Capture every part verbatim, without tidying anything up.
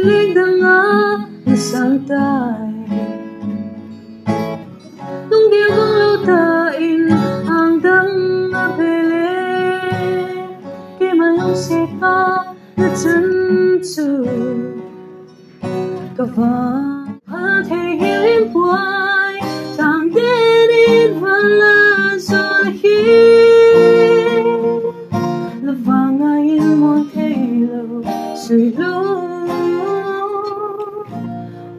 Lengdang a nasang tai. Lunggel gong lou tan angdang a pele. Keiman lungset a nachan chu kavah. Phatthei hilim puai tang tenin van la zol hi. Lavang a ilmu thei lou, sui lou,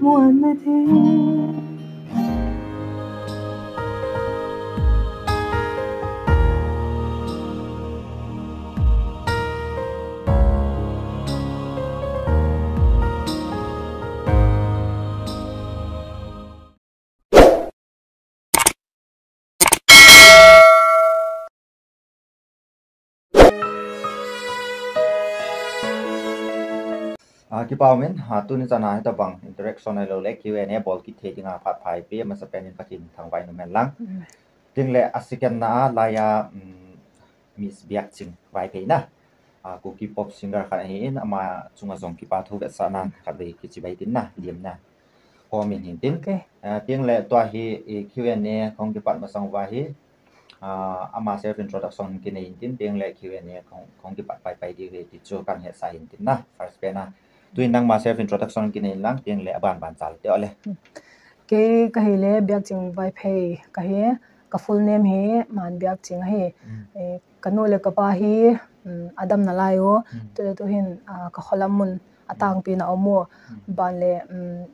muan na thei. Ah, kipa umin, ah, tuni chan a hitabang interaction ahilou le Q and A bol kit thei dinga phat pha ipi, amasapen in Pathen thangvah in umhen lang. Mm. Tin le a second na a laiya, mm, Miss Biakching Vaiphei na. Ah, Kuki pop singer khat ahin, ama chunga jong kipa thu vetsahna khatvei kichibai tin na, liam na. Comment hin tin. Okay. Ah, tin le tua hi, eh, Q and A kong kipat masang uva hi, ah, ama self introduction kinei hin tin, tin le Q and A kong, kong kipat pai pai diu ve ti chu kan hetsah hin tin na, first pen a. Tuin nangma self introduction kinei lang, tin le aban ban chal te ole. Kei kahi le Biakching Vaiphei kahi, ka full name hi Man Biakching ahi. Mm. Eh, kanu le kapa hi, mm, adam nalai u, mm, tule tuhin, ah, ka kholam mun atangpi na om u, mm, ban le, mm,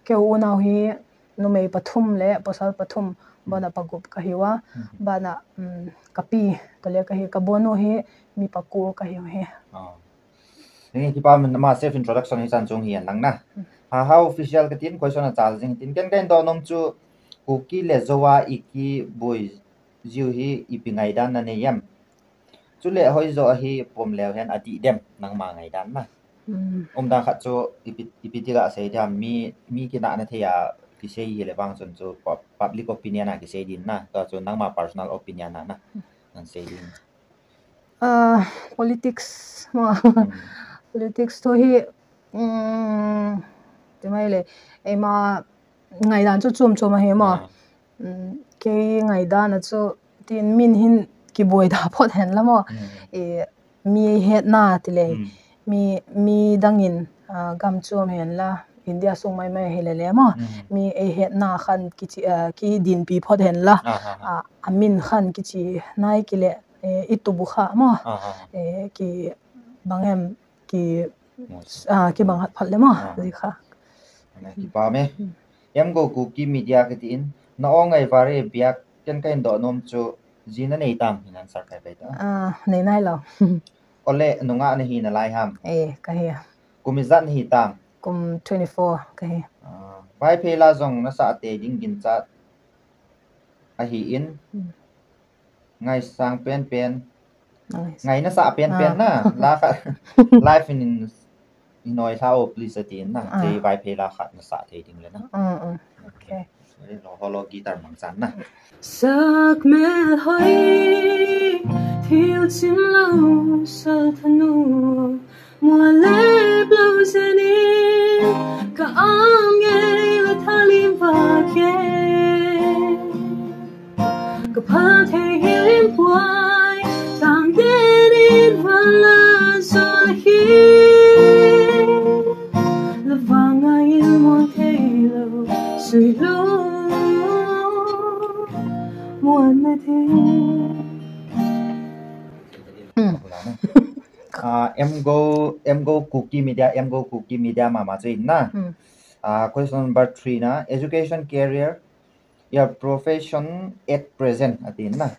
keu unau hi numei pathum le pasal pathum, mm, bana pagup kahiu a, mm, bana, mm, kapi, tule kahi, kabonu hi mi paku kahiu hi. Ah. Ni kipa umin ama self introduction hi chan chung hi an lang na. Hmm. Ha, ha official katin question achal jing tin ken kahin donom chu Kuki le Zo a ikiboi jiu hi ipi ngaidan nanei em. Chule hoijo ahi pom leu hen adih dem nangma ngaidan na. Hmm. Umdan khat chu ipi, ipi ti gasei dia mi, mi kinahna thei a kisei hile vang chun chu pub-, public opinion a kisei din na. Tua chu nangma personal opinion a na. Hmm. Nang sei din. Ah, politics, mo. Hmm. Politics thu hi, mm, ti mai le, eima ngaidan chu chom chom ahi mo. Ah. Mm, kei ngaidan a chu tin min hin kiboi da phot hen la mo. Hmm. E, mi hetna ti le. Hmm. Mi, mi dangin, ah, gam chom hen la, India sung mai mai hi le le mo. Hmm. Mi eihetna khan kichi, ah, kidinpi phot hen la. Ah, ah, ah. Ah, amin khan kichi nai kile. Eh, i tup u kha mo. Ah, ah. Eh, kibang em, ki, ah, kibang hat phat le mo, ah, ji kha. Ana kipa me. Hmm. Em go Kuki Media kiti in, na o ngai vare biak ken kahin donom chu ji nanei tam hin answer kai pai ta. Ah, nei nai lou. Ole nungah nahi nalai ham? Eh, kahi. Kum ijat nahi tam? Kum twenty-four kahi. Ah, Vaiphei la jong nasah tei ding ginchat ahi in. Hmm. Ngaisang penpen. Ngai. Ngai nasah penpen na. Ah. La khat. Live in, in noi sa o please atin na. Ah. Kei Vaiphei la khat nasah thei ding le na. Mm, mm. Okay. Lo holo guitar mangchan na. Sak mel hoi, thil chim lou sal thanu. Mual le blausenin ka ang ngei le thalim vake. Ka phatthei hilim puai tang tenin van la zol hi. Lavang a ilmu thei lou sui lou muan na thei. Hmm. Ah, em go, em go Kuki Media, em go Kuki Media mama chu in na. Hmm. Ah, question number three na, education career, your profession at present, atin na.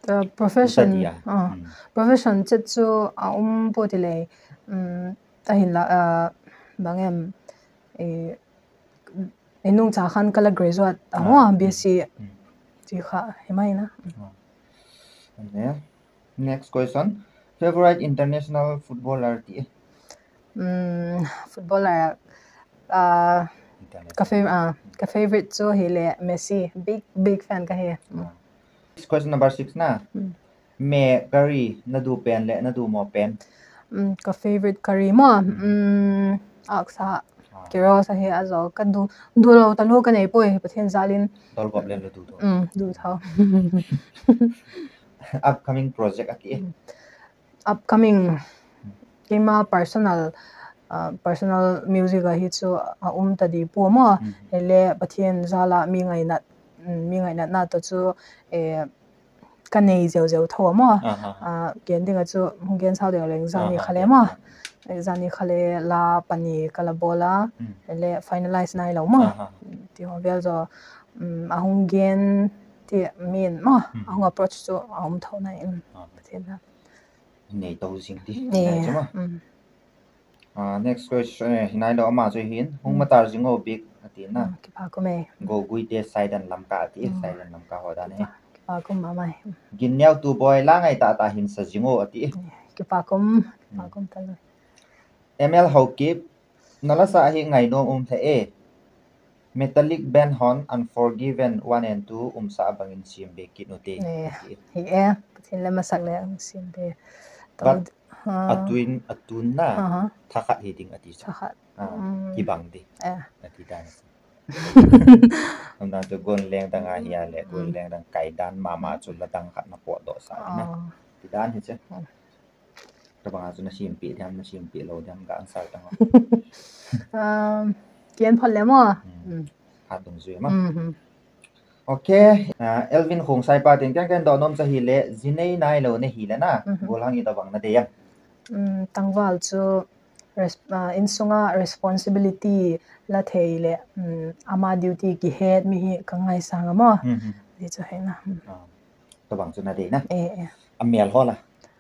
Uh, profession, study, ah. Ah, hmm. Profession chet chu, ah, um po ti le, um, ahin la, ah, bang em, eh, Inung cha khan kala graduate a, ah, mo, B S C. Hmm. Ti kha, hi mai na. Ah. And then, next question. Favorite international footballer ti? Mm, footballer, ah, international. Ka fav-, ah, ka favorite chu hi le Messi. Big, big fan kahi. Mm. Ah. Question number six na. Mm. Me curry nadu pen le nadu mo pen? Mm, ka favorite curry mo. Mm. Mm, Aksa. Ah. Keros ahi ajo. Ka du, du lou talou ka nei poi, Pathen jal in. Dol gop le lo du to. Mm, du thou. Upcoming project a ki. Mm. Upcoming, keima personal, ah, personal music ahi chu a um ta di pu mo. Mm. Hele Pathen jal a mi ngainat, mm, mi ngainat na to chu, eh, ka nei jeu jeu thou mo. Aha. Ah, gen ding a chu, hung gen sau ding leng jani kha le mo. Jani kha le la pani ka la bol a. Mm. Le finalize nai lou mo. Aha. Ti ho vel jo, um, a hung gen ti min mo. Mm. A hung approach chu a um thou nai. Mm. Aha. Pathen na. Nei to jing ti. Eh, nai chu mo. Mm. Ah, next question, eh, hinai lou ama chu hin, hung matar jing o bik, ati na. Ah, kipa kum e. Go gui te saidan lam ka ati, saidan lam ka ho dan e. Kipa kum ama e. Gin neo tu boy la ngai ta ta hin sa jing o ati. Eh, kipa kum, kipa kum ta lou. M L Haokip, na la sa hi ngai nom um the e. Metallic band hon Unforgiven one and two umsa abangin sim be kit u te. Eh, hi e, Pathen le masak le ang sim be. But atun, atun na, thakhat hi ding ati sa. Thakhat. Ah, kibang di. Eh. Ati dan. Amna tu gon leng dang ahi a le, gon leng dang kai dan mama chu la dang khat na po do sa na. Ati dan hi che. Tabang a chu na simpi diam, na simpi lou diam ka answer tang. Um, kian phot le mo. Hmm. Hat dung jui ma. Mhm. Okay, ah, Elvin Khongsai pa tin ken ken do nom cha hi le, jinei nai lou ne hi le na, gollhang i tabang na dei am. Um, tangval chu res-, ah, insunga responsibility la thei le, um, ama duty kihet mi hi ka ngaisang a mo. Mhm. Di chu he na. Ah. Tabang chu na dei na. Eh, eh. A mel ho la.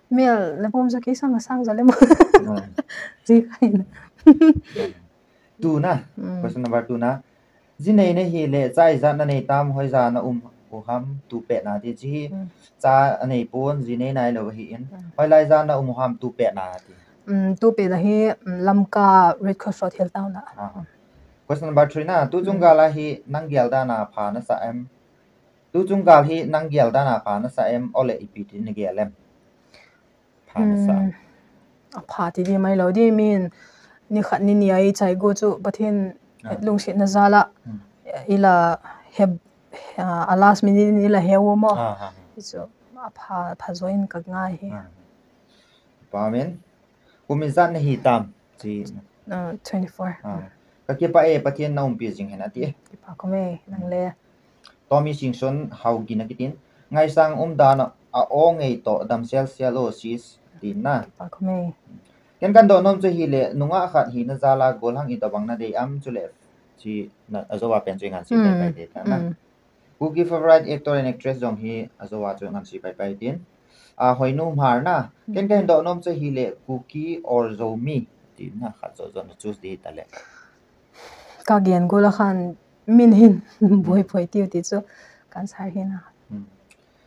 Mel, le pom sa kei sang, sang ja le mo. Hmm. Ji khai na. Tu na. Hmm. Question number two na. Jinei na hi le, cha ijat na nei tam, hoija na um u ham, tu pet na ti chi hi. Hmm. Cha a nei pon, jinei nai lou hi in. Hmm. Hoilai ja na um u ham, tu pet na ti. Hmm, tu pet na hi, hmm, Lamka Red Cross Road Hill Town na. Ah. Question number three na. Tu chung gal a hi, nang gel dan a pha na sa em. Tu chung gal hi nang gel dan a pha na sa em, ole ipi ti na gel em? Pha na sa. Hmm. A pha ti di mai lou di min, ni khat ni ni a i chai go chu Pathen lungsetna jal a. Hmm. I la he, ah, a last minute ni la he wo mo. Ah, ah, ah. Chu a pha, pha join ka ngai hi. Ah. Pa min. Kum ijat na hi tam, chi. Ah, twenty-four. Ah. Ka kipah e, Pathen na umpi jing hen ati e. Kipa kum e, nang le. Tommy Singson Haokip na kitin. Ngaisang um dan a o ngei to dam sel sel o sis, tin na. Kipa kum e. Ken kan do nom chu hi le, nungah khat hi na jal a gollhang i tabang na dei am chu le. Chi na, a jo a pen chu i ngan si pai pai te ta na. Mm. Kuki favorite actor and actress jong hi a jo a chu ngan si pai pai tin. A Hoinu Hmar na. Hmm. Ken ka hin do nom chu hi le Kuki or Zomi. Ti na khat jo jo na choose di ta le. Ka gen go la khan min hin boi boi tiu ti chu kan sai hi na. Hmm.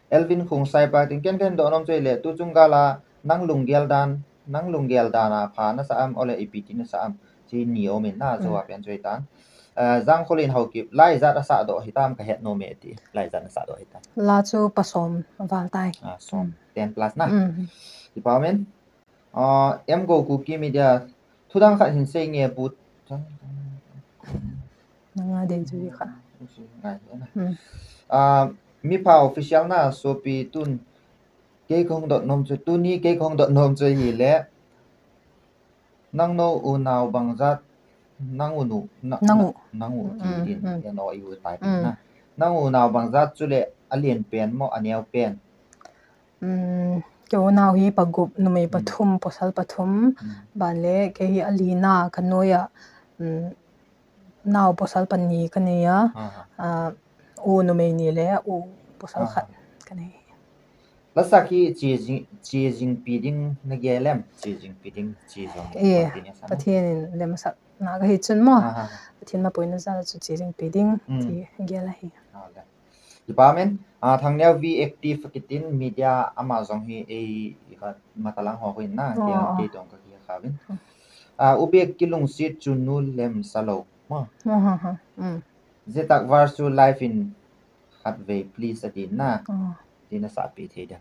Elvin Khongsai pa tin ken ka hin do nom chu hi le tu chung gal a nang lunggel dan, nang lunggel dan a pha na sa am ole ipi ti na sa am. Chi ni om in na jo a pen chu hi tan. Ah, Jangkholen Haokip, lai ijat a sa doh hitam ka het nom e ti. Lai ijat a sa doh hitam. La chu pasom val tai. Ah, som. Hmm. Ten plus na. Hmm. Kipa min. Ah, M Go Kuki Media. Thudang khat hin sei nge but. Nanga dei chu di kha. Ngai na. Hmm. Ah, Mipha Official na sopi tun. Kei kahung dot nom chu. Tuni kei kahung dot nom chu hi le. Nang nu unau bang jat, nang u nu, na, nang u. Nang u ti din, mm, mm. N O U type na. Nang unau bang jat chu le a lien pen mo, a neo pen. Mm, kei unau hi pagup, numei pathum, pasal pathum, ban le kei hi a lina ka noi a, mm, nao pasal pani ka nei a, ah, u numei ni le u pasal khat ka nei. La sak hi chi jing, chi jingpi ding na gel em? Chi jingpi ding, chi jong. Eh, Pathen in lemsah na ka hi chun mo. Pathen mapuina jal chu chi jingpi ding, ti gel ahi. Department, ah, Thangneo V Active kitin media ama jong hi ei, i ka matalang ho hin na, kei, kei tong ka ki kha vin. Ah, u bek kilungset chu nu lemsa lou mo. Zetak verse chu live in khatvei please ati na. Ti na sapi thei dia.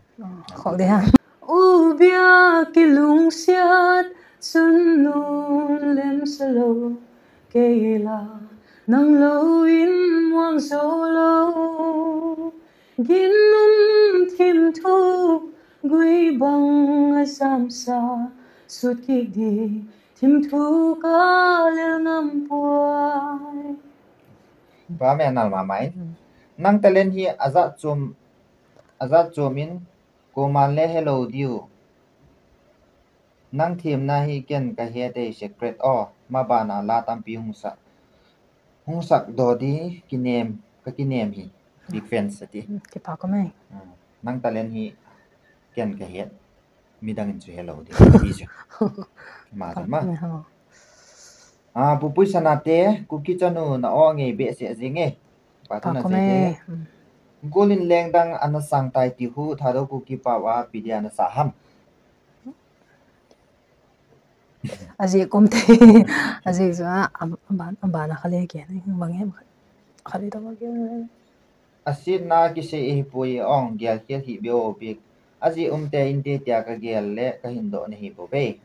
Khol dia. U bia kilungset chun nu lem salo, kei la nang lo in muang solo. Ginum thim thu gui bang a samsa, sut kik di thim thu ka lel ngam puai. Ba me anal ma mai. Nang talent hi aza chom, aza chom in ko man le hello diu. Nang themna hi ken ka he te secret o, ma bana la tampi hung sak, hung sak do di kinem, ka kinem hi. Big fans ati. Kipa ko mai. Nang talent hi ken ka he. Midang in chu hello di. Di chu. Ma chu ma. A, Pupui Sanate, Kuki chanu na o ngei behseh jing e. Pa tu na jing e. Golin lengdang ana sang tai ti hu, Thadou Kuki pau a pidia na sa ham. Aji kom te. Aji chu a, am, am, am, bana khale ke, bang em. Khale to ke. Asit na kisei e pui ong, gel khel hi bio big. Aji um te in te tia ka gel le ka hin do na hi bo be.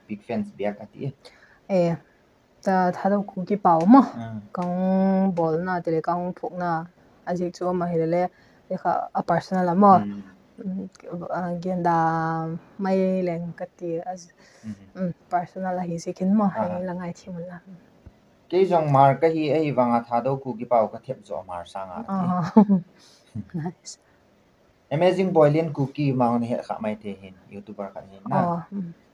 Big fans biak ati. E, ta Thadou Kuki pau mo. Kang bol na te le kang phuk na. Aji chu ma hi le le kha a personal mo. Gen da mai leng ka ti a personal a hi si khin mo. Hai la ngai thi mo la. Kei jong mar ka hi, ahi vanga Thadou Kuki pau ka thep jo mar sanga. Nice. Amazing Boy Lin Kuki mau ni he kha mai the hin, YouTuber kha hin na.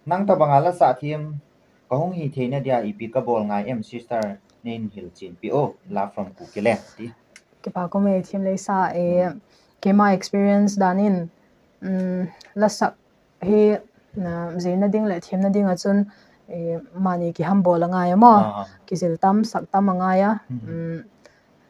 Nang ta banga la sa thim ka hung hi theina dia ipi ka bol ngai em sister nin hil chin pi o, love from Kuki le ti. Kipa ko mai thim le sa e, keima experience danin, um, la sak hi, na, zeina ding le themna ding a chun, eh, mani kihambol a ngai a mo. Kizil tam, sak tam a ngai a. Um,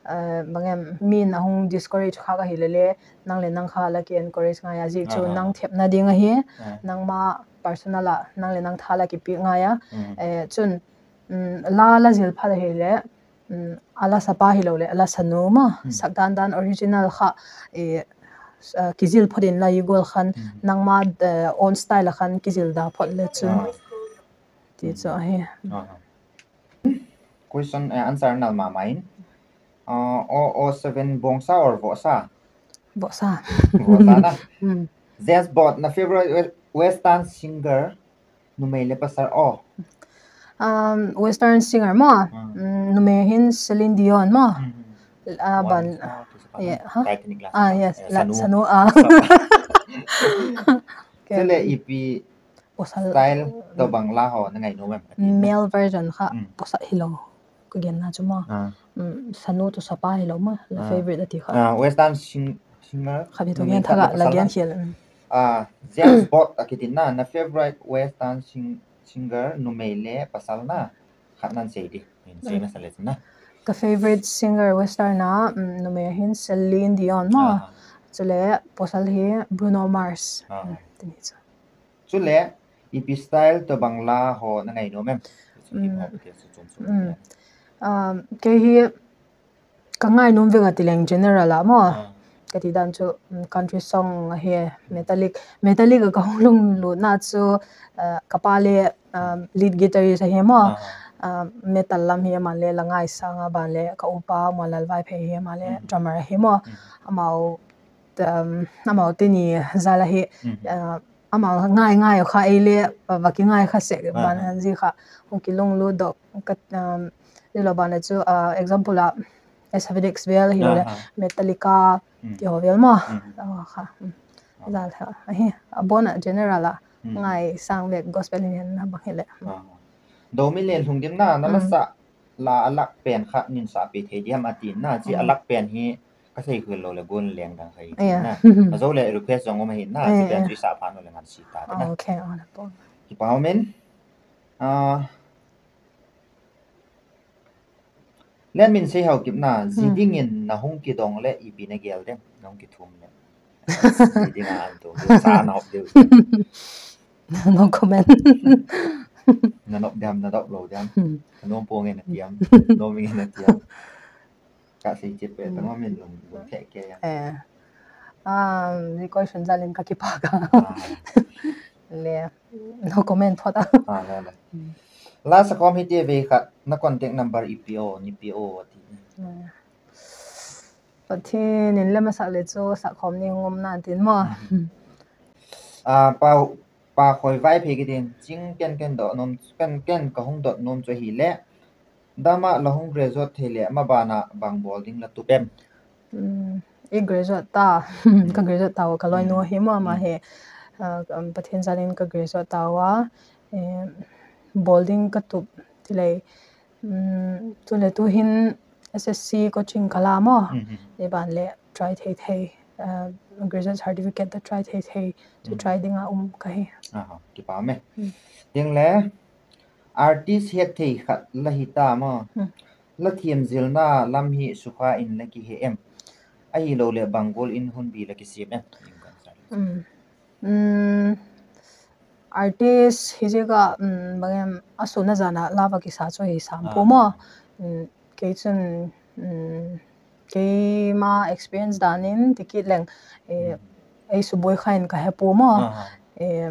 eh, bang em, min a hung discourage kha ka hi le le, nang le nang kha la ki encourage ngai a. Zik chu nang themna ding a hi, nang ma personal a, nang le nang tha la kipi ngai a. Eh, chun, um, la la zil pha la hi le, um, ala sapa hi lo le, ala sanu ma, sak dan dan original kha, eh, kizil phot in la i gol khan, nang ma, eh, own style a khan kizil da phot le chun. Ti chu ahi. Question, eh, answer nal ma mai. Uh, o, o seven bongsa or vosa? Vosa. Vosa na? James Bond, na favorite western singer? Numei le pasal o. Um, western singer mo. Numei hin Celine Dion mo. Ah, ban. Titanic la. Ah, yes, la, sanu. Sanu, ah. Chule ipi style to bang la ho na ngai nom em? Male version kha pasal hi lo. Ka gen na chu mo. Sanu to sapa hi lo mo. La favorite ati kha. Western singer. Kha bi to gen thaga la gen khel. Ah, James Bond a kitin na, na favorite western sing-, singer numei le pasal na khat nan sei di. Min sei na sa le na. Ka favorite singer western na, um, numei hin Celine Dion mo. Chule pasal hi Bruno Mars. Tini chu. Chule ipi style to bang la ho na ngai nom em? Hip hop ke su chom chom. Um, kei hi ka ngai nom vek a ti leng general a mo. Ka ti dan chu, um, country song ahi, metallic, metallic a ka hung lunglut na chu, uh, ka pa le, um, lead guitarist ahi mo. Uh, metal lam hi aman le la ngai sang a ban le ka upa Muanlal Vaiphei hi aman le drummer ahi mo. Amau, um, amau teni jal ahi, uh, amau ngai ngai kha ei le, uh, va ki ngai kha se ban ji kha hung ki lunglut doh ka, um, ilo ban le chu, uh, example a, Savage X Vel hi le, Metallica, ti ho vel mo. Kha. Jal tha. Ahi, abon a general a. Ngai sang vek gospel hin na bang hi le. Domi le lhung dim na, na la sa la alak pen kha nin sa pe thei diam atin na, chi alak pen hi ka sei khul lo le gon leng dang khai na. Ajo le request jong um ahin na, chi pen chi sa phan lo le ngan si ta na. Okay, on a bon. Kipa min. Ah, Len min sei hau kip na, ji ding in na hung kidong le ipi na gel dem, na hung kithum le. Ji ding a an tu, sa na hop deu. No comment. Na nop dem, na dop lo dem. Na nom po nge na tiam, nom nge na tiam. Ka sei chip pe, ta ngom min lung, lung the ke ya. Eh. Um, ni question jalin ka kipa ka. Le, no comment phot a. Ah, le, le. Last a kom hi ti ve khat na contact number ipi o, nipi o ti. Hmm. Pathen in lam asak le chu sakhom ni ngom nan tin mo. Ah, pa, pa khoi vai phe kitin ching ken ken dot nom, ken ken ka hung dot nom chu hi le. Dama la hung graduate thei le ma bana bang bol ding la tup em. Hmm, i graduate ta, ka graduate ta ka loi nu hi mo ma he. Ah, um, Pathen jalin ka graduate ta wa, eh, bol ding ka tup ti le. Um, tu le tu hin S S C coaching ka la mo. Ni ban le try thei thei. Uh, graduate certificate ta try thei thei. Tu try ding a um ka hi. Aha, kipa me. Ding le artist het thei khat la hi ta mo. La thiam zilna lam hi sukha in la ki he em. Ahi lo le bang gol in hun bi la ki siam em. Um, um, artist hi jeh a, um, bang em, a sun a jan a la va kisa chu hi sam po mo. Um, kei chun, um, keima experience dan in ti kit leng, eh, ei suboi kha in ka he po mo. Eh,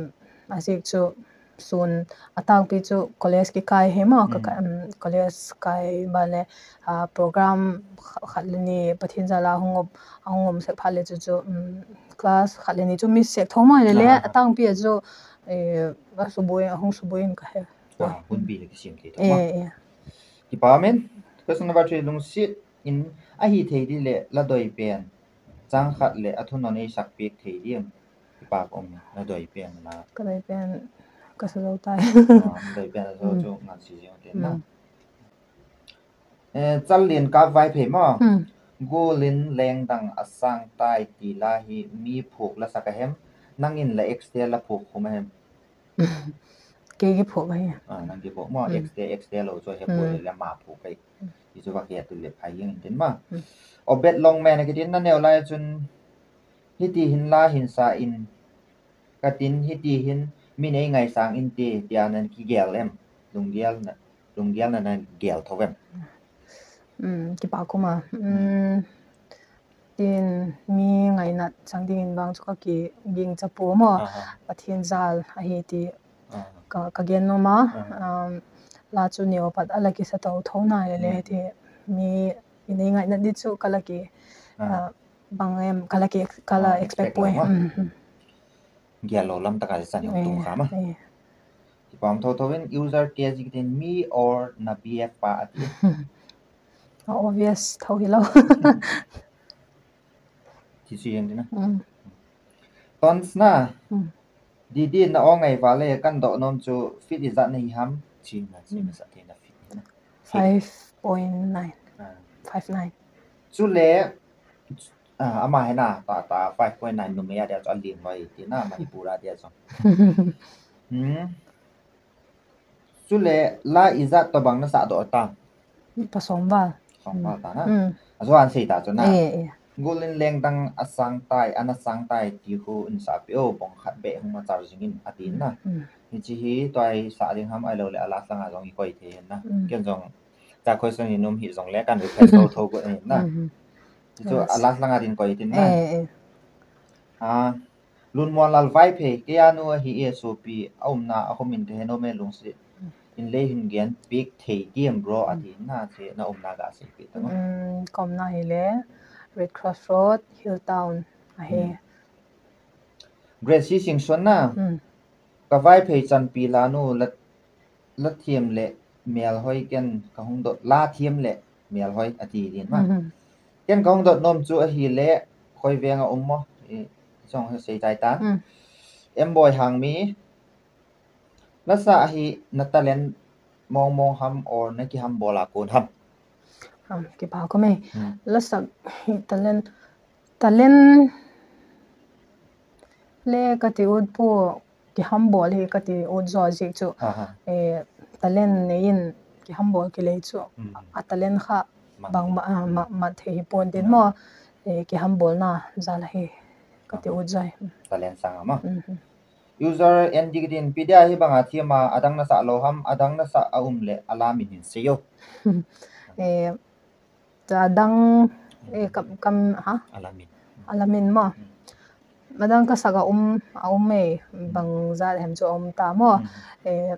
a jeh chu sun a tangpi chu college ki kai hi mo, ka, ka, um, college kai ba le, ah, program kha-, khat le ni Pathen jal a hung um, a hung um sek phat le chu chu, um, class khat le ni chu miss sek tho mo le le, a tangpi a chu, eh, a suboi, a hung suboi in ka he. Ah, hun bi le ki siam thei tho mo. Eh, eh. Kipa men, question number three, lungset in ahi thei di le la doi pen chang khat le a thunon ei sak pek thei di em. Kipa ko om na doi pen la. Ka doi pen ka sa lo tai. Ah, doi pen la so chu ngan si jeng te na. Eh, chal lien ka vai phe mo. Golin lengdang a sang tai ti la hi mi phuk la sak a hem. Nangin la extra la phuk khum a hem. Kei ki phuk a hi. Ah, nang ki phuk mo. Extra, extra lo chu he phuk le ma phuk kai. Ti chu va he tu le phai jeng in tin ma. Obet long men a kitin na neo lai chun hiti hin la hin sa in ka tin hiti hin min ei ngaisang in ti, tia nan ki gel em. Lunggel na, lunggel na nan gel tho em. Um, kipa kuma. Um, tin mi ngainat chang ding in vang chu ka ki ging cha po mo. Pathen jal ahi ti ka, ka gen nom a. Um, la chu neo pat a la ki sa to tho na le le ti mi, mi nei ngainat di chu ka la ki, ah, bang em, ka la ki, ka la expect poi. Gel lo lam taka chan hung tung kha ma. Kipa um tho tho in user T S G kitin me or na B F pa ati. Obvious tho hi lo. Ti chu jeng di na. Tons na. Didi na ong ai va le kan do nom chu fit ijat na hi ham. Chin na, chin na sa te na fit na. Five point nine. Five nine. Chu le, ah, ama hi na, ta, ta five point nine numei a dia chu a ling loi ti na, Manipur a dia chu. Hmm. Chu le, la ijat to bang na sa do ta. Pa som val. Som val ta na. A jo an sei ta chu na. Eh, eh. Golin lengdang a sang tai, ana sang tai ti khu in sa pi o bong khat be hung ma char jing in a ti na. Hichi hi toi sa ding ham ai lo le a last lang a jong i koi thei na. Ken jong Cha question in um hi jong le kan reply tho tho ko ni na. Chu a last lang a din koi tin na. Eh, eh. Ah, Lunmuanlal Vaiphei, kei a nu ahi e, sopi a umna a hom in te he nom e lungset in lei hin gen pek thei diam bro a ti na, che na umna ga sei pek ta mo. Um, ka umna hi le Red Cross Road, Hill Town ahi. Gracie Singson na. Ka Vaiphei chanpi la nu la, la thiam le melhoi ken ka hung dot, la thiam le melhoi a ti din ma. Ken ka hung dot nom chu ahi le khoi veng a um mo. I, jong sei tai ta. Em Boi Hangmi, la sa ahi na talent mong mong ham or na ki ham bol a kon ham. Ham, kipa ko me. La sa hi talent, talent le ka ti ut po, ki ham bol hi ka ti ut jo jik chu. Eh, talent nei in ki ham bol ki lei chu. A talent kha bang ma, ah, ma, ma thei hi pon din mo. Eh, ki ham bol na jal hi ka ti ut jo. Talent sang a ma. User N D K din, pidia hi banga thiam a, adang na sa lo ham, adang na sa a um le, a la min hin sei o. Eh, Cha dang, eh, kam, kam, ha? Alamin. Alamin mo. Madang ka sak a um, a um e, bang jat hem chu a um ta mo. Eh,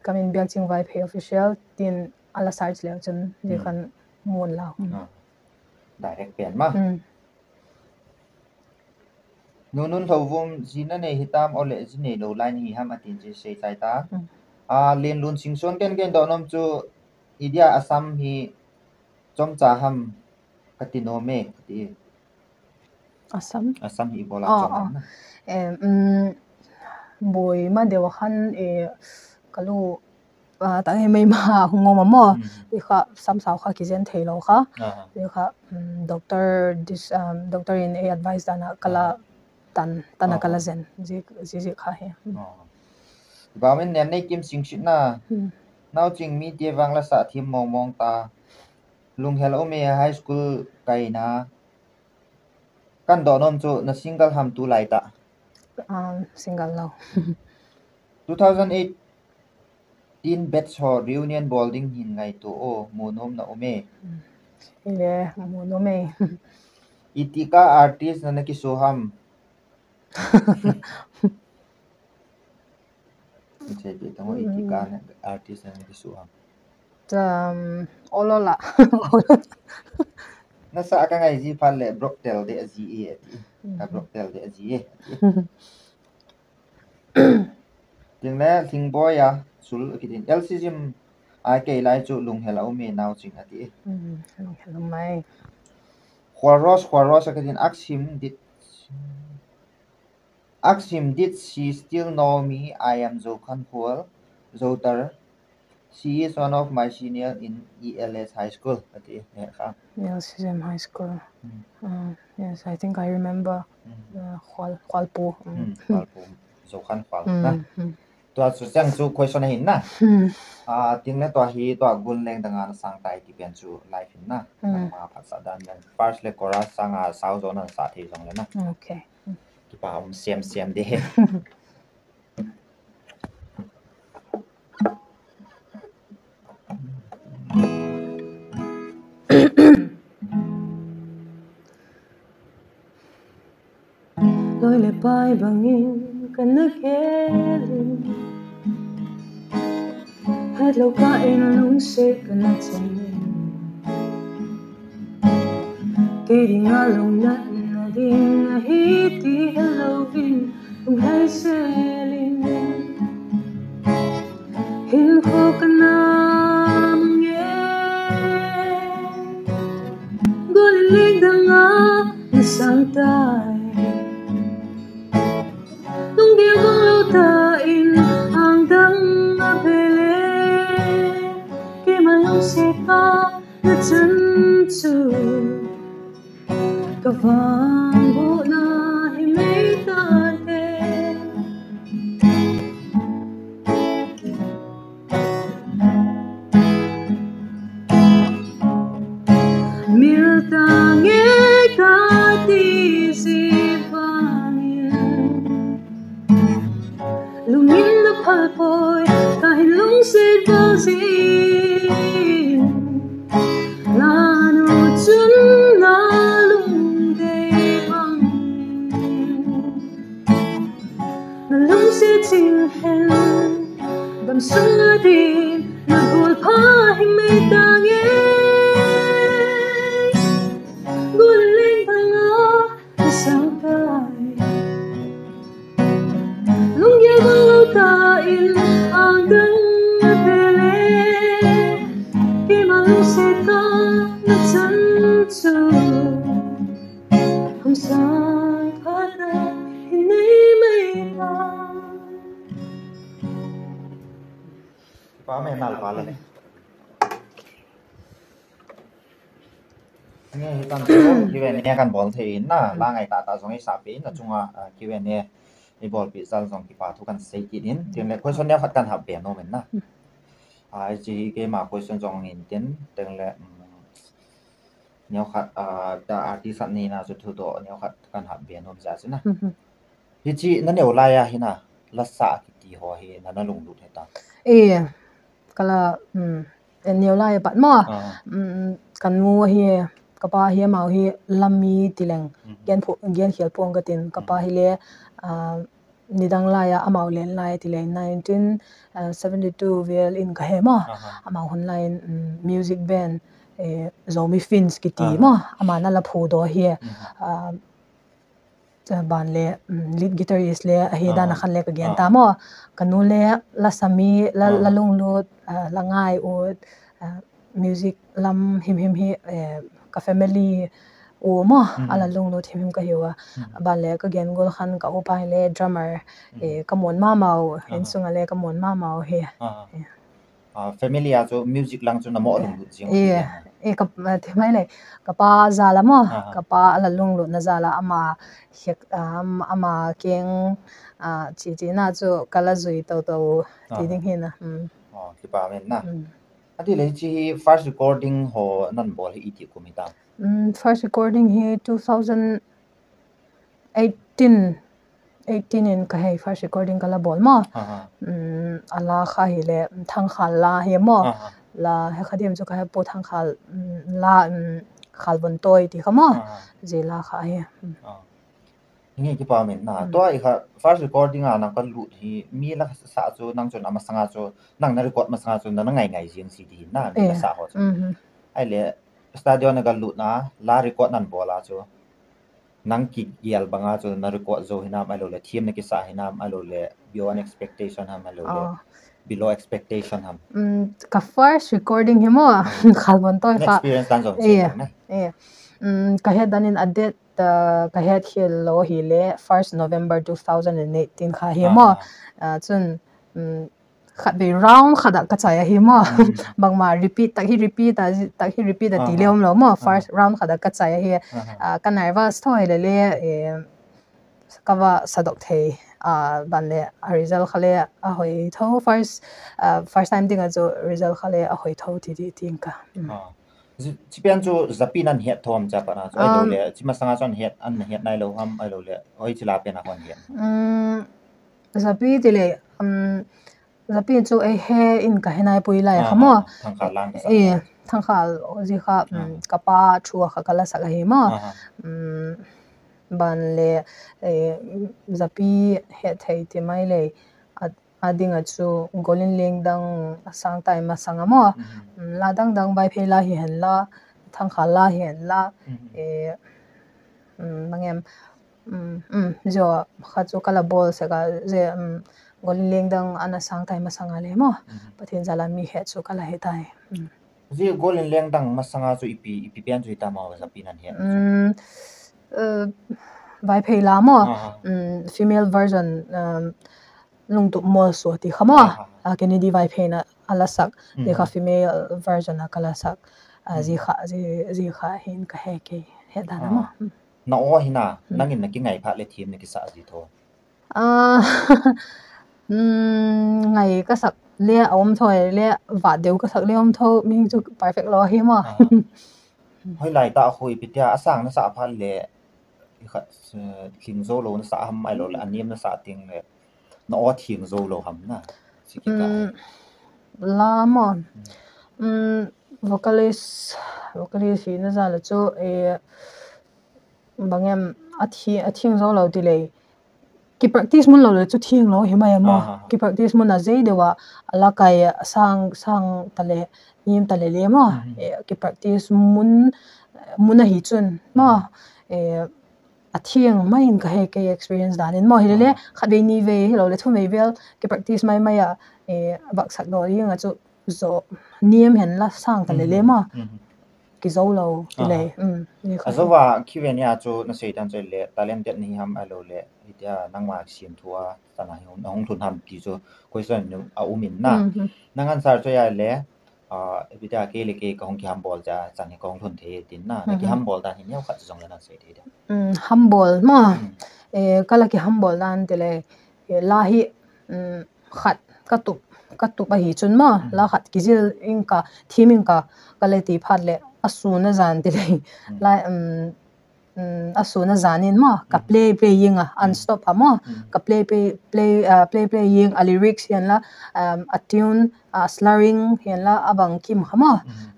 Kamin Bialching Vaiphei Official tin ala search leu chun, jeh khan mun lau. Hmm. Ah. Direct pen ma. Hmm. Nunun Lhouvum, ji nanei hitam, ole ji neilou lai nahi ham atin, ji seichai ta. Hmm. Ah, Lenlun Singson, ken ken donom chu, India Assam hi chomcha ham kati nom e, kati. Assam? Assam hi ibola chom ham na. Em, um, boi ma deu khan, eh, kalu, ah, tang hi mei ma hung ngom mo. Hmm. Ti kha, sam sao kha kijen thei lou kha. Ah. Ti kha, um, doctor, this, um, doctor in a advice dan a kala tan, tan a kala jen. Ji, ji, ji kha hi. Hmm. Ah. Bamin nen nei kim sing sit na. Hmm. Nau ching mi ti vang la sa thim mong mong ta. Lunghel um e high school kai na. Kan donom chu na single ham tulai ta. Um, single lou. Two thousand eighteen batch ho reunion bol ding hin ngaito o, mu nom na um e. Hmm. Ile, mu nom e. Itika artist na na kisu ham. Iche ti tang o, itika na artist na na kisu ham. Um, olola. Nasa ka ngai ji phat le Brockdale de ji e ati. Ka Brockdale de ji e ati. Tin le Lhingboi a sul kitin. L C Jim ai kei lai chu lunghel a um e nau ching ati. Hmm, lunghel a um e. Khwarros, Khwarros a kitin aksim dit. Ask him, did she still know me? I am Zokhan Khual, Zotar. She is one of my senior in E L S High School. Ati, eh, kha. L C J M High School. Hmm. Uh, yes, I think I remember. Hmm. Uh, Khual, Khualpu. Hmm. Hmm, Khualpu. Zokhan Khual. Hmm. Na. Hmm. Tua chu chang chu question ahin na. Hmm. Ah, tin le tua hi, tua gun leng dang a na sang tai ti pen chu live hin na. Hmm. Nangma phatsah dan leng. First le chorus sang a sao jo na sa thei jong le na. Okay. Hmm. Kipa um sem sem de. Loi le pai bangin kana khelin, hetlou kah in lungset kana changin. Kei dinga lungnatna ding ahi ti helouvin, lunglhai selin. Hinkho kana mang e. Gun leng dang a na sang tai. Lunggel gonglou tah in angdang a bele. Keima lungset a na chan chu. Ka vangbohna hi mei tante. Mil tange kati ji vangin. Lungin na phal poi, kahin lungset val jin. Lanu chun na lungdei bangin. Na lungset jing hen, damsung a din, na golpha hi mei tange. Gun leng dang a, na sang tai. Lunggel gonglou tah in angdang a bele. Keima lungset a na chan chu. Hung sang phat a hin nei mei ta. Pa me nal pa le. Nge hitan chu Q and A kan bol thei in na, la ngai tah tah jong i sah peh in, achunga, ah, Q and A i bolpeh jal jong kipa thu kan sei kit in, tin le question neo khat kan hap be nom in na. Ah, hiche hi keima question jong in tin, tin le, um, neo khat, ah, ta artist khat ni na chu thudoh neo khat kan hap be nom jeh a chu na. Hiche na neo lai a hi na, lasa kiti ho hi na na lunglut hita. E, kala, um, neo lai a pat mo. Ah. Um, kanu hi, kapa hi amau hi lam mi ti leng. Mhm. Gen phu-, gen khel phong katin, kapa hi le, ah, nidang lai a amau len lai ti le nineteen seventy two vel in ka he maw. Amau hun lai in music band Zomi Finns kiti maw, ama na la phudoh hi. Ban le lead guitarist le ahi dan a khan le ka gen ta maw. Ka nu le la sami, la lunglut, la ngai ut, music lam himhim hi ka family u maw, a la lunglut himhim ka hi u a. Ban le ka gen gol khan ka upa hi le drummer, ka mon mama u, insung a le ka mon mama u hi. Family a chu music lang chu na mo lunglut jing. E ka themai le ka pa jal a maw, ka pa a la lunglut na jal a ama hek ama keng chi chi na chu ka la jui to to ti ding hi na. Kipa men na. Ati le chi first recording ho nan bol hi iti kum hi ta. First recording hi two thousand eighteen eighteen in ka hei first recording ka la bol maw. A la kha hi le Thangkhal la hi maw. La he kha diam chu ka he pu Thangkhal la Khalvon Toi ti kha maw. Ji la kha hi. Nge kipa men na. Tua i kha first recording a nang ka lut hi mi la sa chu nang chun ama sanga chu nang na record ma sanga chu na ngai ngai jing si ti na mi la sa ho chu. Ai le studio na ka lut na la record nan bol a chu. Nang ki gial banga chu na record zo hinam ai lo le thim na kisa hinam ai lo le beyond expectation ham ai lo le below expectation ham. Ka first recording hi maw Khalvon Toi kha. Experience tan zo. Ka het dan in a date ka het hi lo hi le first November two thousand and eighteen kha hi maw. Chun khat vei round khat a ka chai ahi maw. Bangma repeat tak hi repeat a tak hi repeat a ti le um lo maw. First round khat a ka chai ahi. Ka nervous tho hi le le ka va sadok thei. Ban le a result kha le a hoi tho first first time ding a chu result kha le a hoi tho ti ti ting ka. Chi pian chu zapi nan het thom cha pa na chu ai lo le chi ma sanga chon het an het nai lo ham ai lo le oi chi la pian a hon het. Zapi ti le zapi chu ei he in ka he nai pui lai kha maw. Thangkhal lang ka sa. Thangkhal ji kha ka pa thu a kha ka la sak ahi maw. Ban le zapi het thei ti mai le a ding a chu Golin Lengdang a sang tai ma sang a maw. La dang dang Vaiphei la hi hen la Thangkhal la hi hen la mangem jo kha chu ka la bol sek a je Golin Lengdang ana sang tai ma sang a le maw. Pathen jal a mi het chu ka la he tai. Ji Golin Lengdang ma sanga chu ipi ipi pian chu hi ta maw zapi nan het. Vaiphei la maw. Female version Lungtup Molso ti kha maw. Kennedy Vaiphei na a la sak ti kha female version a ka la sak. Ji kha ji kha hin ka he kei he dan a maw. Na o hina nangin na ki ngai pha le thim na kisa ji tho. Ngai ka sak le a um tho le va deu ka sak le um tho mi chu perfect lo hi maw. Hoi lai ta hoi pi tia a sang na sa pha le khat thim zo lo na sa ham ai lo le a niam na sa ting le na o thim zo lo ham na. La maw. Vocalist vocalist hi na za le chu e bangem a thi a thing zo lo ti le ki practice mun lo le chu thing lo hi mai maw. Ki practice mun a zei deu a a la kai a sang sang ta le nim ta le le maw. Ki practice mun mun a hi chun maw. A thing mai in ka he kei experience dan in maw hi le le khat vei ni vei hi lo le thum vei vel ki practice mai mai a vak sak do ing a chu zo niam hen la sang ta le le maw. Ki zo lo ti le. A zo va ki ve ni a chu na sei tan chu le talented ni ham a lo le hitia nangma siam thu a sana hi hung thun ham ti chu question a um in na. Nang answer chu ya le Aa, ipi tia kei le kei ka hung kihambol tia chan hi ka hung lhun thei tin na, na kihambol dan hi neo khat jong le na sei thei dia. Hambol ma. E, ka la kihambol dan ti le, e, la hi, um, khat ka tup, ka tup ahi chun ma, la khat kijil ing ka, thim ing ka, ka le ti phat le, a sun a jan ti le, la, um, um, a sun a jan in ma, ka play, play ing a, unstop a ma, ka play, play, play, uh, play, play ing a lyrics hian la, um, a tune, a slurring hian la, a bang kim kha ma.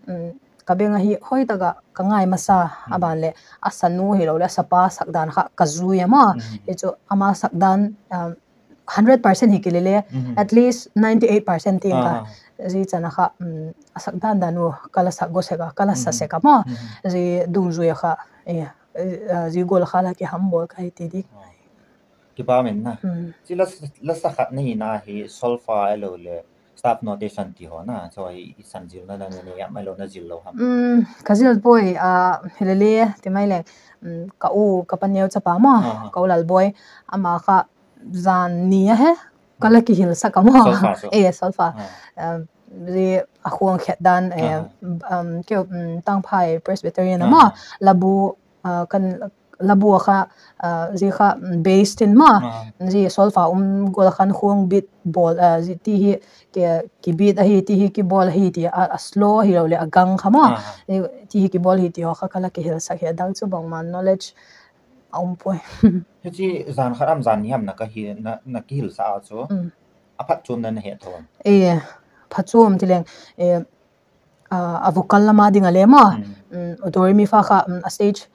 Um, ka beng a hi hoi taka ka ngai masa, a ban le, a sanu hi lo le, a sapa sak dan kha ka zui a ma. Hi chu ama sak dan, um, hundred percent hi kile le, at least ninety-eight percent ti ka. Ji chana kha, um, asak dan dan u, kala sak go seka, kala sa seka mo. Ji dungjui a kha, eh, eh, ji gol kha la kihambol ka hi ti di. Kipa min na. Chi la, la sa khat nahi na hi solfa alo le staff notation ti ho na. So hi i san jil na na ni yam alo na jil lo ham. Um, ka jil poi, a, hilele, ti mai le, um, ka u, ka pa neo chapa mo, ka u Lalboi, ama kha jan ni a he, kala kihil sa ka mo. Solfa, so. Eh, solfa. Um, ji a khuang khet dan, eh, um, keu, um, Tangphai Presbyterian mo, labu, ah, kan labu a kha, ah, ji kha, mm, bass tin ma. Ji solfa um gol khan khuang beat bol, ah, ji ti hi ki, ki beat ahi, ti hi kibol ahi, ti a, a slow hi lo le a gang kha ma. Ji ti hi kibol hi ti ho kha kala kihil sak hi a dang chu bangma knowledge a um poi. Hichi jan khat am jan ni ham na ka hi, na, na kihil sa a chu. A phatchom na na he tho. Eh, phatchom ti leng, eh, ah, a vocal lama ding a le mo. Mm, do re mi fa kha, mm, a stage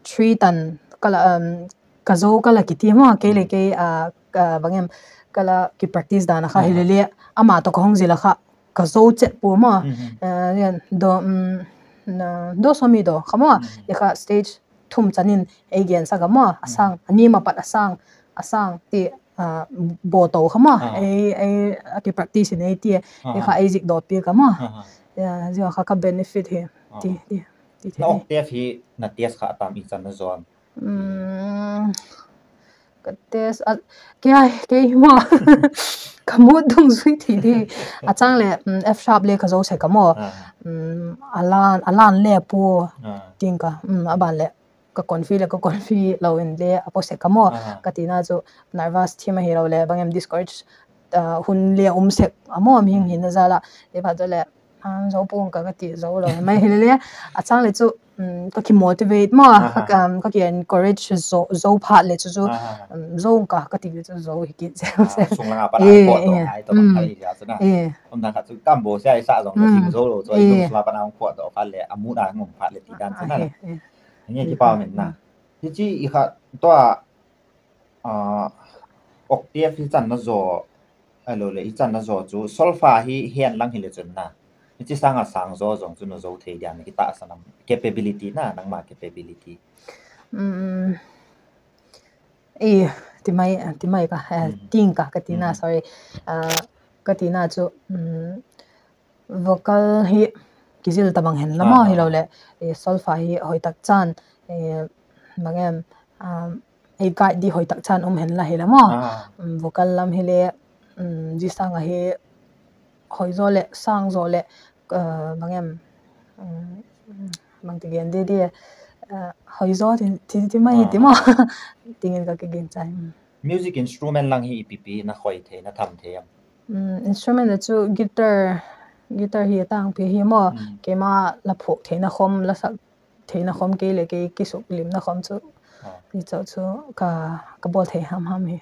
three tan kala, um, ka zo kala kiti mo, kei le kei, ah, ka bangem, kala ki practice dan a kha hilele, ama to ka hong jil a kha, ka zo chet po mo. Ah, yan, do, um, na, do so mi do, kha mo, ya kha stage thum chanin ei gen sa ka mo, a sang, a ni ma pat a sang, a sang ti, ah, bo to kha mo, ei, ei, a ki practice in ei ti, ei kha ei zik do pi ka mo. Ya, ji kha ka benefit hi, ti, ti, ti, ti. Na octave hi na test kha tam i chan na zon. Um, ka test, a, kei, kei mo, ka mood dungjui ti di. A chang le, um, F sharp le ka zo se ka mo. Um, a lan, a lan le po, ting ka, um, a ban le. Ka confi le, ka confi lo in le, a po se ka mo. Ka ti na chu nervous thim ahi lo le, bangem discourage, ah, hun le um sek a mo, mi hing hin na jal a. Ti phat chu le, ah, zo pung ka, ka ti zo lo. Mai hilele, a chang le chu, um, ka ki motivate mo, ka, um, ka ki encourage zo, zo phat le chu chu, um, zo ka, ka ti le chu zo hi kit se. Sung langa pa la ko to, ai to, ka hi ja chu na. Um, na kha chu kam bo se ai sa zong, ka hing zo lo, chu ai sung la pa na ko to phat le, a mood a ngom phat le ti dan chu na. Nge kipa min na. Hichi i kha to a, ah, octave hi chan na zo, alo le, hi chan na zo chu, solfa hi hen lang hi le chun na. Hichi sanga sang zo zong chu na zo thei diam, hi ta sa nam, capability na, nangma capability. Um, eh, ti mai, ti mai ka, eh, ting ka, ka ti na, sorry. Ah, ka ti na chu, um, vocal hi kijil ta bang hen la mo, hi lo le, eh, solfa hi hoi tak chan, eh, bang em, um, ei guide di hoi tak chan um hen la hi la mo. Um, vocal lam hi le, um, ji sang a hi hoi zo le, sang zo le, uh, bang em, um, bang ti gen di di, uh, hoi zo ti, ti, ti mai ti mo. Tingin ka ki gen chai. Music instrument lang hi ipi pi na khoi thei, na tham thei am? Um, instrument le chu guitar, guitar hi tang pi hi mo. Keima la phok thei na khom, la sak thei na khom kei le kei kisuk lim na khom chu. Ni chu chu ka, ka bol thei ham ham hi.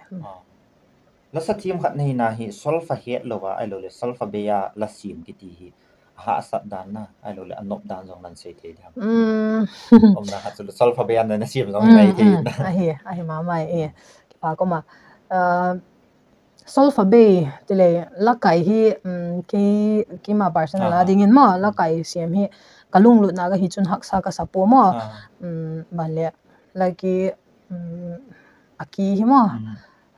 La sa thim khat nei na hi solfa het lo a, ai lo le solfa bei a la sim kiti hi. A hahsat dan na, ai lo le a nop dan zong nan sei thei diam. Um, na khat chu solfa bei a na, na sim zong nei thei na. Ahi, ahi ma mai e. Kipa ko ma. Uh, Solfa bei, ti le, la kai hi, um, kei, keima personal a dingin mo, la kai siam hi, ka lunglut na ka hi chun haksa ka sa po mo. Um, ban le, la ki, um, a ki hi mo.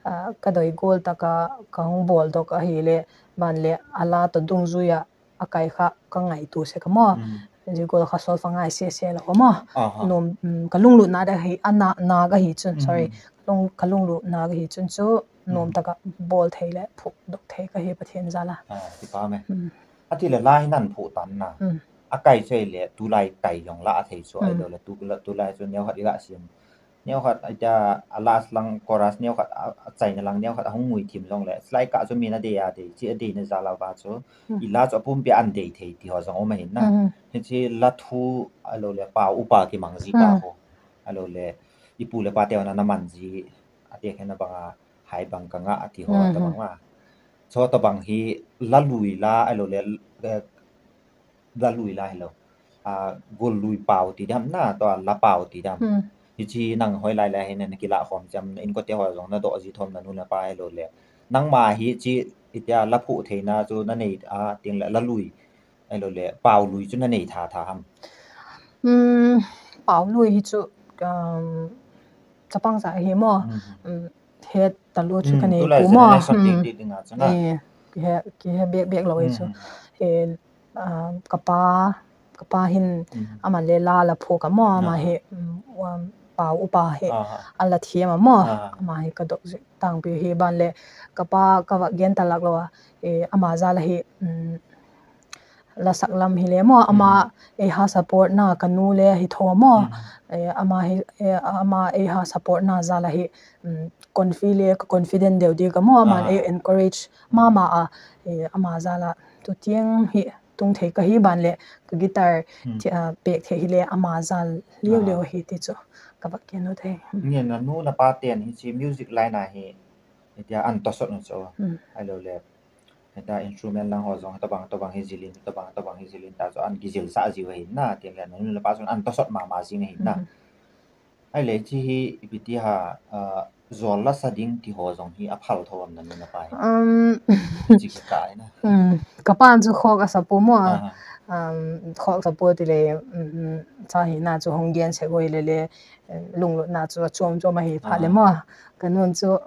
Ah, ka doi gol ta ka, ka hong bol dok a hi le, ban le, a la to dungjui a, a kai kha ka ngaitu se ka mo. Ji gol kha solfa ngai se se lo ka mo. Nom, um, ka lunglut na da hi, a na, na ka hi chun, sorry. Lung, ka lunglut na ka hi chun chu, nom taka bol thei le, phuk dok thei ka hi Pathian jal a. Ah, kipa me. Ati le la hi nan phu tan na. A kai chei le, tulai kai jong la a thei chu, ai lo le, tu, la, tulai chu neo khat i la sim. Neo khat, atia, a last lang chorus neo khat, a, a chaina lang neo khat, a hung ngui thim zong le. Slai ka chu mi na dei a dei, chi a dei na jal a va chu. I la chu a pumpi an dei thei ti ho zong om a hin na. Hichi la thu, ai lo le, pau upa kimang ji ka ho. Ai lo le, i pu le pa te na na man ji, a te khen na bang a, hai bang ka nga a ti ho, ta bang ma. Cho ta bang hi, la lui la, ai lo le, eh, la lui la hi lo. A, gol lui pau ti dam na, to la pau ti dam. Hichi nang hoi lai lai hi na kila khom jam, in ko te ho zong na do ji thom na nu na pa ai lo le. Nangma hi chi itia la phuh theina chu na nei a, ting le la lui, ahilou le pau lui chu na nei tha tha ham? Um, pau lui hi chu, um, chapang sa hi mo. Um, he talu chu ka nei pu mo. He, ki he, ki he bek bek lo hi chu. He, um, ka pa, ka pa hin ama le la la phu ka mo, ama hi, um, pau upa hi, a la thi ama mo. Ama hi ka dok zi tang pi hi ban le, ka pa ka va gen ta lak lo a, e, ama za la hi, um, la sak lam hi le mo, ama, e, ha support na ka nu le hi tho mo. E, ama hi, e, ama e ha support na za la hi, um, confi le ka confident deu di ka mo, ama e encourage mama a, e, ama za la tu tiang hi tung thei ka hi ban le ka guitar ti, a, pek thei hi le ama za liu liu hi ti chu ka va gen u thei. Nge na nu na pa ten hi chi music line a hi, itia an tosot nu chu. Ahilou le, heta instrument lang ho jong, tabang, tabang hi zilin, tabang, tabang hi zilin, ta chu an kizil sa ji u ahi na, tin le, na nu na pa chun an tosot mama ji na hi na. Ahile, chi hi, ipi ti ha, ah, jol la sa ding ti ho jong hi, a phal tho am na nu na pa hi? Um, chi ki ta na. Um, ka pa chu khok a sa pu mo. Um, khok sa pu ti le, um, cha hi na chu hung gen se goi le le, um, lunglut na chu a chuam chuam ahi pha le mo. Ka nun chu,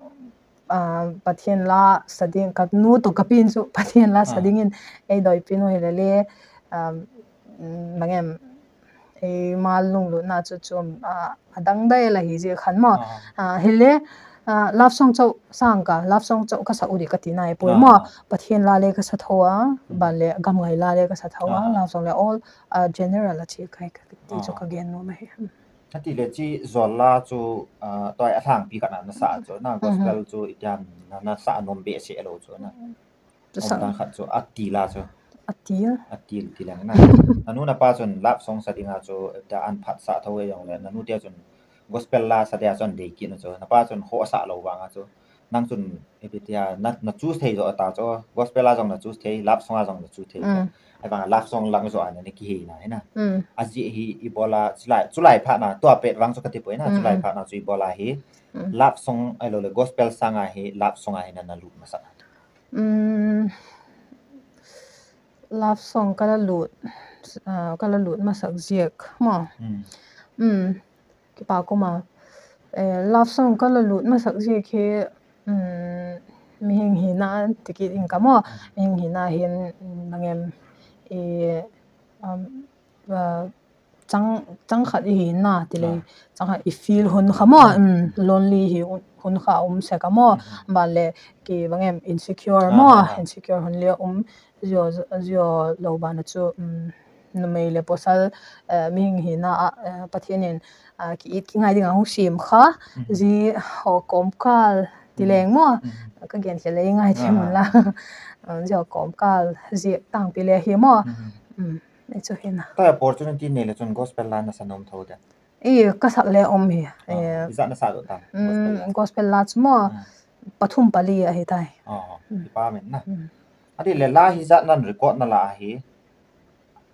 ah, Pathen la sa ding, ka nu to ka pin chu Pathen la sa ding in ei doi pin u hi le le, um, mangem, ei ma lunglut na chu chu, ah, a dang dai la hi je khan mo. Ah, hi le, ah, love song chau sang ka, love song chau ka sa u di ka ti nai poi mo. Pathen la le ka sa tho a, ban le gam ngai la le ka sa tho a, love song le all, ah, general a chi kai ka ti chu ka gen nom ahi. Ati le chi jol la chu, ah, toi a thang pi khat na na sa chu na gospel chu itiam na, na sa nom be se lo chu na. Sa. Om tang khat chu ati la chu. Ati. Ati ti lang na. Na nu na pa chun love song sa ding a chu ta an phat sa tho e jong le. Na nu te chun gospel la sa dia chun dei ki na chu. Na pa chun ho sa lo vang a chu. Nang chun, ipi tia, na, na choose thei jo ta chu, gospel a jong na choose thei, love song a jong na choose thei chu. Ai vang love song lang jo a na ni ki hi na, hi na. A ji hi i bola, chulai, chulai pha na, tua pet vang chu ka ti poi na, chulai pha na chu i bola hi. Love song, ahilou le gospel sang a hi, love song a hi na, na lut masa. Um, love song ka la lut, ah, ka la lut masak ziak, mo. Um, Kipa kuma, eh, love song ka la lut masak ziak hi, um, mihing hina ti ki ding ka mo, mihing hina hin, um, mangem, eh, um, uh, chang, chang khat i hina ti le, chang khat i feel hun kha mo, um, lonely hi hun kha um se ka mo, ba le ki mangem insecure mo, insecure hun le um, zio, zio lo ba na chu, um, numei le pasal, eh, mihing hina a, eh, Pathen in, ah, ki it ki ngai ding a hung sim kha, zi ho kom kal ti leng mo, ka gen khel le ngai thei mun la. Um, zi ho kom kal, zi tang pi le hi mo. Um, ni chu hina. Ta opportunity nei le chun gospel la na sa nom tho de. I ka sak le um hi. Eh, i za na sa do ta. Um, gospel la chu mo, pathum pali ahi tai. Oh, i pa men na. Ati le la hi za nan record na la hi.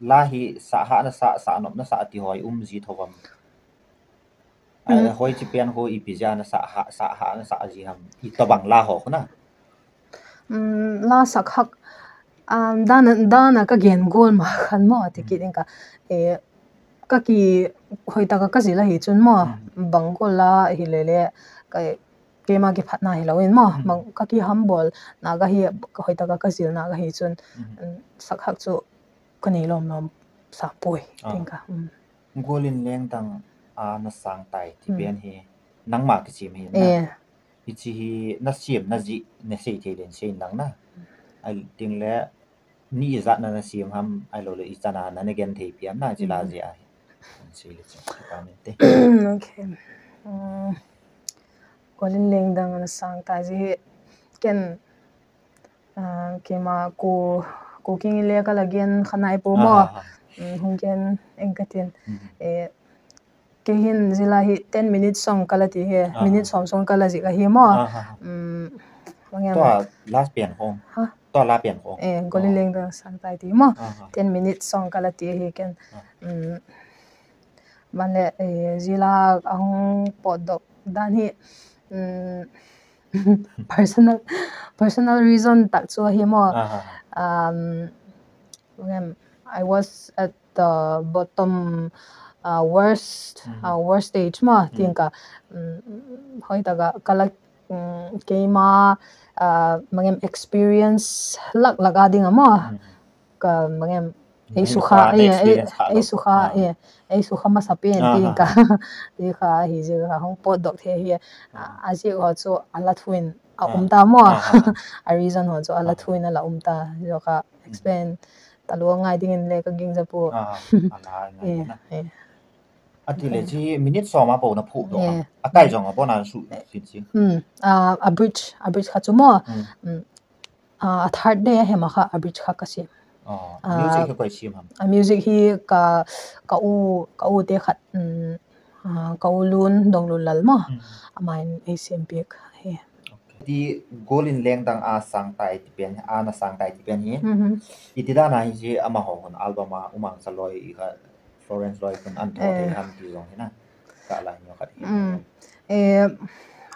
La hi sa ha na sa, sa nop na sa ti hoi um ji tho bam. Ai, hoi chi pian ho ipi ja na sa ha, sa ha na sa ji ham. I to bang la ho na. Um, la sak hak, um, dana, dana ka gen gol ma khan mo ti ki ding ka. Eh, ka ki hoi ta ka ka ji la hi chun mo. Bang gol la hi le le ka keima kiphatna hi lo in mo. Bang ka ki humble na ka hi, ka hoi ta ka ka ji na ka hi chun. Um, sak hak chu ka nei lom lom sa poi, ting ka. Um. Golin lengdang a na sang tai ti pen hi nangma kisim hi na. Eh. Hichi hi na siam na ji na sei thei len sei lang na. Ai ting le ni i zat na na siam ham ai lo le i chana na na gen thei piam na chi la ji ai. Sei le chi ka men te. Okay. Um, golin lengdang a na sang tai ji hi ken Ah, keima ko, ko king le ka la gen khanai po mo. Ah, ah, ah. Um, hung gen eng ka tin. Eh, ke hin zila hi ten minutes song ka la ti he. Minute som song ka la ji ka hi mo. Ah, ah, ah. Um, bang em. Tua last pian khong. Ha? Tua la pian khong. Eh, golin lengdang sang tai ti mo. Ah, ah. Ten minutes song ka la ti hi ken. Ah. Um, ban le, eh, zila ahung pot dok dan hi. Um, personal personal reason tak chu ahi mo. Um, em, I was at the bottom, uh, worst, uh, worst stage mo, tingka, um, hoitaka kala, um, keima, uh, mangem experience lak lak a ding a mo. Ka mangem, ei sukha, ei, ei sukha, ei, ei sukha masa pen, tingka, tingka hi jeh a hung potdoh thei hi, a, ajeh ho chu ala thuin a um ta mo. A reason ho chu ala thuin ala um ta. Jeh kha explain talou ngai dingin le ka ging japu. Atile chi minute som a bou na phudoh a. Akai jong a bou na su sin sin. Hmm. A, a bridge, a bridge kha chu mo. Hmm. A, a third day a hem a kha a bridge kha ka sem. A music hi koi sem ham? A music hi ka, ka u, ka u te khat, um, a, ka u Lun, Donglun Lal mo. Amahin ei sem pek hi. Ti golin lengdang a sang tai ti pen, a na sang tai ti pen hi. Iti dan a hi chi amaho hon album a Umang Chaloi i kha Florence Loi kun an tho te ham ti jong hi na. Ka la nyo khat hi. Eh,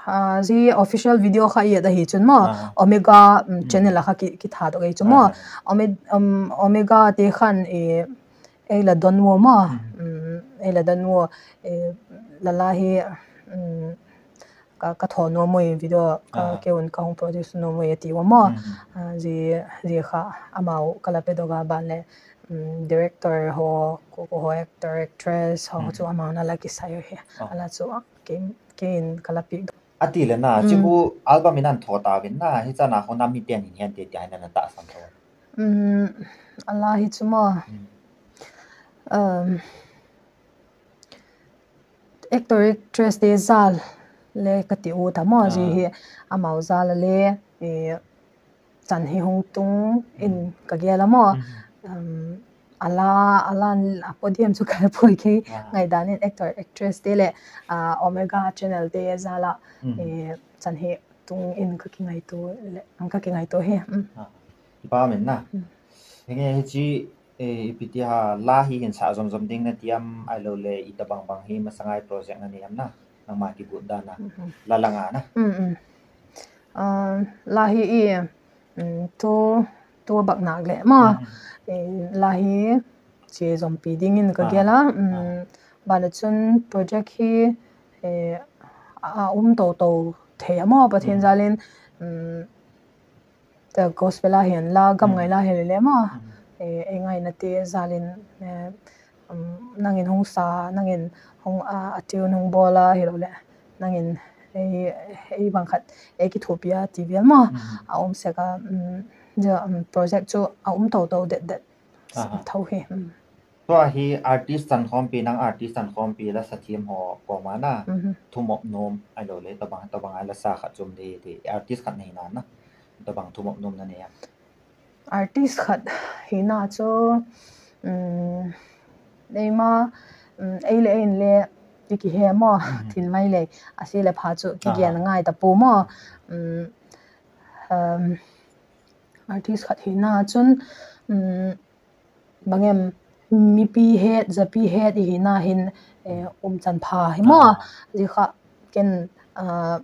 a, ji official video kha i da hi chun mo. Omega, um, channel a kha ki, ki tha to kei chu mo. Ome-, um, Omega te khan, eh, ei la don wo mo. Um, ei la don wo, eh, la la hi, um, ka, ka tho nom mo video, ka keun ka hung produce nom mo ti wo mo. A, ji, ji kha amau ka la pe doh a ban le, um, director ho, ko, ko ho actor, actress ho chu amau na la kisai hi. Ala chu, ke, kein ka la pi. Atile na, chi hu album in an tho ta vin na, hi chana ho na mi ten in hian te ti hai na na ta sam tho. Um, ala hi chu mo. Um, actor, actress te jal le ka ti u ta mo, ji hi amau jal le, eh, chan hi hung tung in ka gel a mo. Um, ala, ala a podium chu ka poi kei ngai dan in actor, actress te le, ah, Omega channel te jal a, eh, chan hi tung in ka kingaito le, ka kingaito hi. Um. Kipa min na. Hinge hi chi, eh, ipi ti ha la hi hin sa jom jom ding na ti am, ai lo le i ta bang bang hi masa ngai project na ni am na. Nangma kigot dan a. La la nga na. Ah, la hi i, um, tu, tu bak nak le mo. Eh, la hi chi jom pi ding in ka gel a. Um, ban a chun project hi, eh, a, a um to to thei a mo, Pathen jal in, um, ta gospel a hian la, gam ngai la hi le le mo. Eh, ei ngaina te jal in, eh, um, nangin hung sa, nangin hung a, a tune hung bol a hi lo le. Nangin ei, ei bang khat, ei kithupi a ti vel mo. A um sek a, um, ja, um, project chu a um to to det det. Tho hi. Um. Tua hi artist chan khompi, nang artist chan khompi la sa thiam ho koma na. Thumop nom, ai lo le, tabang, tabang ai la sa khat chom de, de, artist khat nei na na. Tabang thumop nom na nei a. Artist khat hi na chu, um, nei ma, um, ei le ei le, ti ki he mo, thil mai le, a si le pha chu, ki gen ngai ta pu mo. Um, um, artist khat hi na chun, um, bangem mipi het, japi het i hi na hin, eh, um chan pha hi mo. Ji kha ken, ah,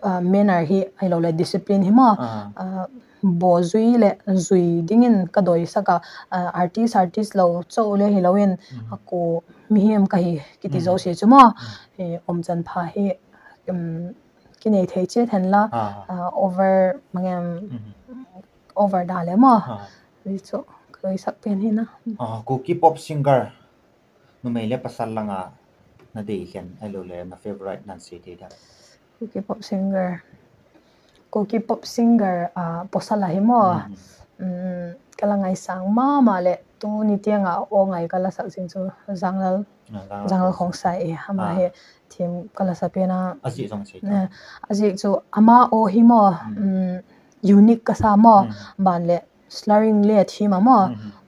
ah, manner hi, ai lo le discipline hi mo. Ah, bo jui le jui ding in ka doi sak a, ah, artist, artist lo chau le hi lo in, a ko mihem ka hi kiti jo se chu mo. Eh, um chan pha hi, um, ki nei thei che then la, ah, over bangem, over da le mo. Ri chu, ka doi sak pen hi na. Ah, Kuki pop singer. Numei le pasal langa na dei hian, ai lo le na favorite nan sei thei dia. Kuki pop singer. Kuki pop singer, ah, pasal a hi mo. Um, ka la ngaisang mama le tu ni tiang a aw ngai ka la sak zing chu Zanglal, Zanglal Khongsai e, ama hi thim ka la sa pen a. A ji jong sei ta. A ji chu ama aw hi mo, um, unique ka sa mo, ban le slurring le thim a mo.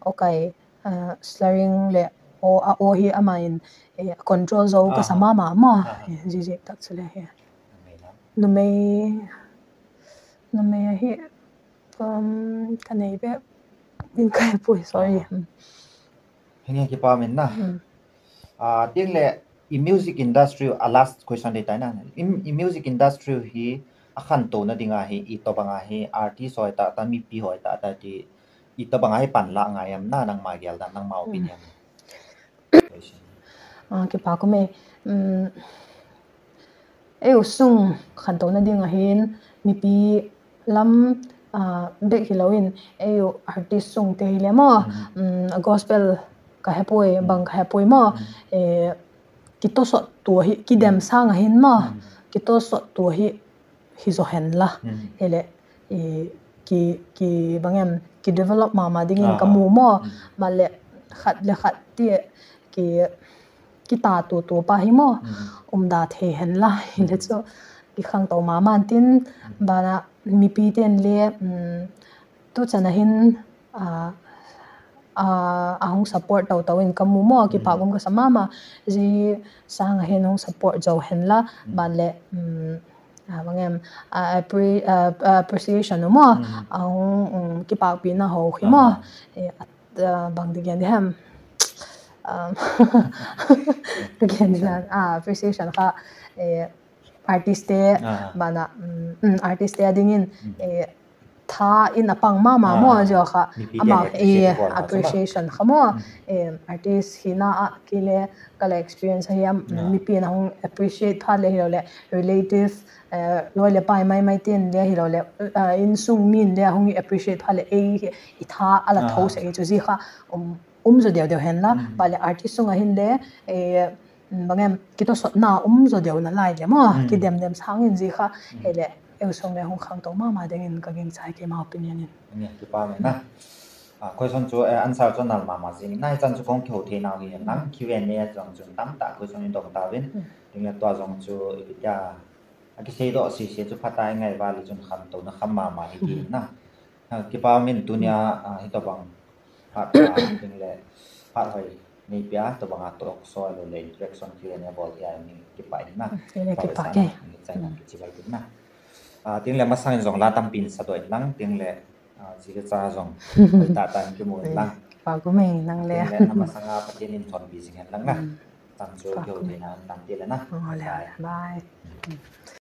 Okay. Ah, slurring le aw, a aw hi ama in, eh, control zo ka sa mama mo. Eh, ji ji tak chu le hi. Numei, numei a hi, um, ka nei be, in kai pui, sorry. Hinge kipa min na. Ah, ting le, i music industry, a last question dei tai na. I, i music industry hi, akhantouna dinga hi, itobanga hi artist hoi tah tah, mipi hoi tah tah ti, itobanga hi panla ngai em, na nangma gel dan, nangma opinion. Ah, kipa ume, um, eiho sung khantouna dinga hin, mipi lam, ah, bek hilouvin, eiho artist sung te hile mo, um, gospel kahepoi, bang kahepoi mo, eh, kitosot tua hi, kidem sanga hin mo, kitosot tua hi, hijo henla. Hile, i, ki, ki bangem, ki develop mama dingin kamu mo, male khat le khat ti, ki, kita tutu pa hi mo, umda thei henla, hile chu, kikhangtou mama tin, bana mipi ten le, um, tuchan a hin, ah, ah, ahung support tau tau in kamu mo, kipa um kasa mama, ji sanga hin hung support jou henla, bale, um, ah, bangem, ah, appre-, ah, ah, appreciation mo, ahung, um, kipakpina ho hi mo, eh, at, ah, bang ti gen di hem, um, ka gen di dan, ah, appreciation kha, eh, artist te, bana, um, um, artist te dingin, eh, tha in apang mama mo, jo kha, ama, eh, appreciation kha mo, eh, artist hina a kile, kala experience a hiam, mipi na hung appreciate phat le hilouleh, relative, eh, loi le pai mai mai ten le hilouleh, eh, insung min le hung appreciate phat le, eh, itha ala tho se chu ji kha, um, um jo deu deu henla, bale artist sunga hin le, eh, um, bangem, kitosotna um jo deu nalai le mo, kidem dem sangin ji kha, hile, eiho sung le hung khangtou mama dingin ka gingchai keima opinion in. Nia, kipa ume na. Ah, question chu, eh, answer chu nal mama jing. Nai chan chu kong kihou thei nau hi nang Q and A jong chun tamtah question in dong tauvin. Tingle tua jong chu ipi tia, akisei doh sese chu phatai ngai vale chun khantouna kham mama hi ti na. Ah, kipa umin tunia, ah, hitobang phat, ah, tingle phat hoi neipia, tobanga talk show loule interaction Q and A bol tia ni kipa in na. Kile kipa ke. Ni chai na kichi bai tin na. Ah, tingle masang in jong la tampi in sadoh in lang, tingle, ah, ji le cha jong hoi tah tah in kimu in lang. Kipa ume nang le. Tingle na masanga Pathen in thonpi jing hen lang na. Tang chu kihou thei na, nang ti le na. Bye.